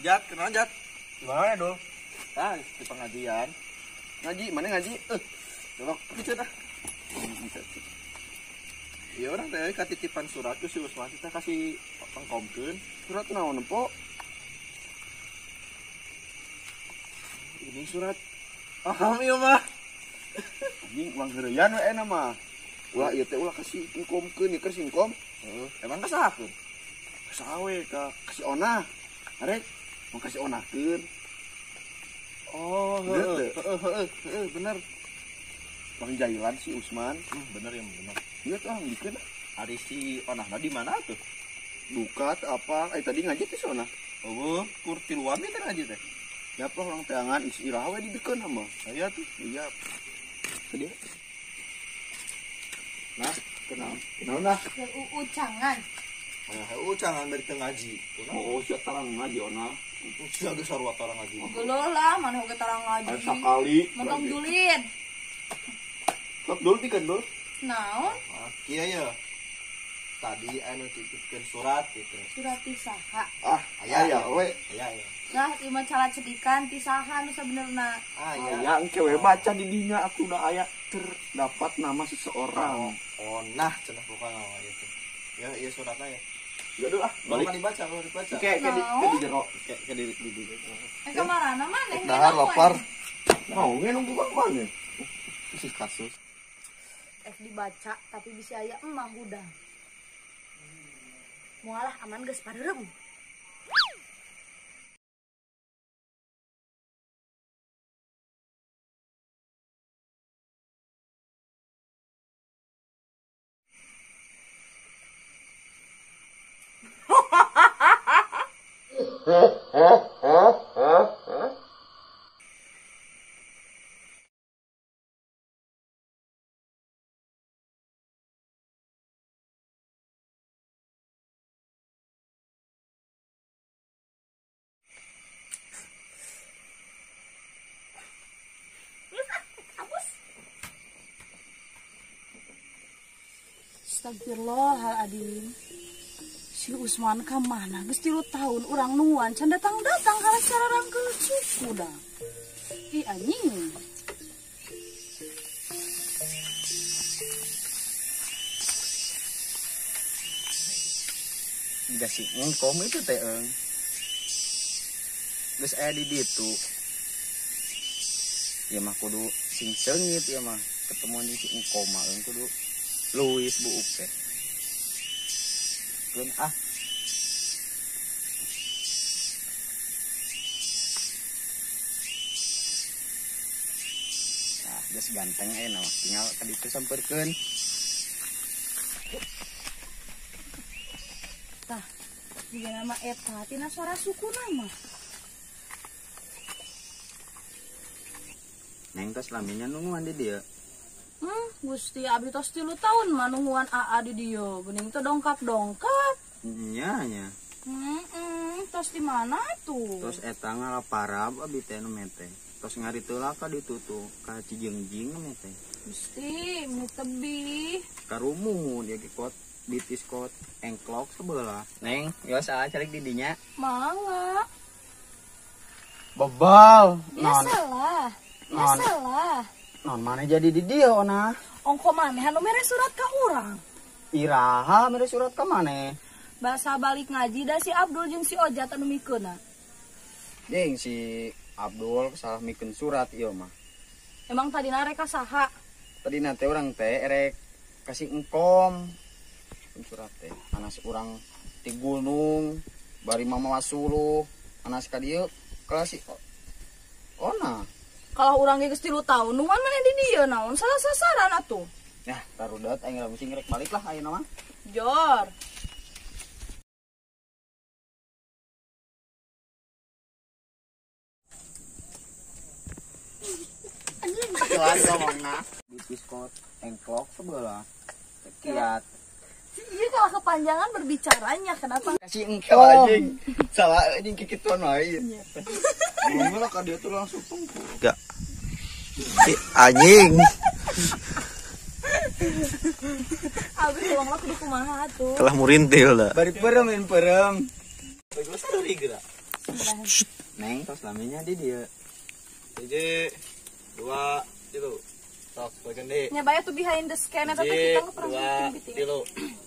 Jat, kenal Jat. Di mana Dul? Ah, di pengajian. Ngaji, mana ngaji? Coba bicara. Iya orang teh katitipan surat ku si Usman kita kasih pengkomkeun. Surat naon po? Ini surat. Ah, ieu mah. Anjing uang heureuyan we eta mah. Ulah ieu teh ulah kasih engkomkeun ieu keur singkom. Heeh, emang ka saha keun? Ka we ka kasih onah. Arek mau kasih onahkeun. Oh, heeh, heeh, bener. Bang Jailan si Usman. Bener ya, bener. Iya tuh, bikin. Ari si onahna di mana tuh? Duka apa? Tadi ngaji teh si onah. Oh, kur tiluan teh ngaji teh. Ya apa orang teangan isi iraha we dibikeun mah. Iya tuh. Iya. Sedih. Nah, kenal. Kenal nah. Ucangan. Nah, ucangan bari teu ngaji. Oh, sia tarang ngaji onah. Sia geus sarua tarang ngaji. Geuleuh lah, maneh oge tarang ngaji. Aya sakali. Mentong julid. Sok dul pikeun dul. Naon? Ah, kieu ya. Tadi anu titipkeun surat gitu. Surat ti saha? Ah, aya we. Aya ya. Nah, ieu mah cara cedikan ti saha nu sabenerna. Aya engke we baca di dinya aku udah aya terdapat nama seseorang. Oh, nah cenah pokona mah ieu. Ya, ieu suratna ya. Ya dulu ah, balik dibaca, kalau dibaca. Oke, ke di jero, ke di di. Kamarana maneh? Dahar lapar. Mau nge nunggu mana? Kasus kasus. Dibaca tapi bisa aya emah hudang. Mualah aman geus pareum. Astagfirullahaladzim. Si Usman ka mana? Geus 3 tahun urang nuan can datang-datang kalah sararangkeun suku dah. Ih anjing. Enggak sih, ngkom itu teh eung. Geus aya di ditu. Ieu mah kudu sing seungit ieu mah ketemu di si engkom mah eung kudu Luis buuk teh. Keun ah. Nah, geus ganteng ayeuna mah tinggal ka ditu sampeurkeun. Tah, jiga nama eta tina suara sukuna mah. Neng tos laminya nungguan di dieu. Gusti abdi tos 3 tahun mah nungguan AA di dieu. Geuning teh dongkap-dongkap. Nya nya. Tos di mana tuh? Tos eta ngalaparab abdi teh nu mete. Tos ngariteula ka ditu tuh ka Cijengjing nu mete. Gusti, meni tebih. Karumuhun ieu ge kot bitis kot engklok sebelah. Neng, yos aa calik di dinya. Mangga. Bebal. Biasalah. Biasalah. Non mana jadi di dieu ona? Ongko maneh anu mere surat ka urang. Iraha mere surat ka maneh? Basa balik ngaji da si Abdul jeung si Ojat anu mikeunna. Jeung si Abdul salah mikeun surat ieu mah. Emang tadina rek ka saha? Tadina teh urang teh erek kasih engkom. Surat teh anas urang ti gunung bari mamawa suluh anas ka dieu kelas si ona. Kalau urang geus 3 tahun nungguan maneh di dieu naon salah sasaran atuh. Yah, tarudat aing lah sing rek balik lah ayeuna mah. Jor. Anjing kelan ngomongna. Bitis kot engklok sebelah. Sekiat. Iya kalau kepanjangan berbicaranya kenapa? Kasih engkom. Anjing. Salah anjing kikituan wae. Ngomong lah dia tuh langsung tunggu. Enggak. Anjing. Abis ngomong lah kudu kumaha tuh. Telah murintil lah. Bari perem in perem. Bagus seri geura. Neng tos laminya di dieu. 1, 2, 3. Sok, bagian deui. Nya bae tuh behind the scene eta teh kita 1, nggak pernah 2, bikin. 3.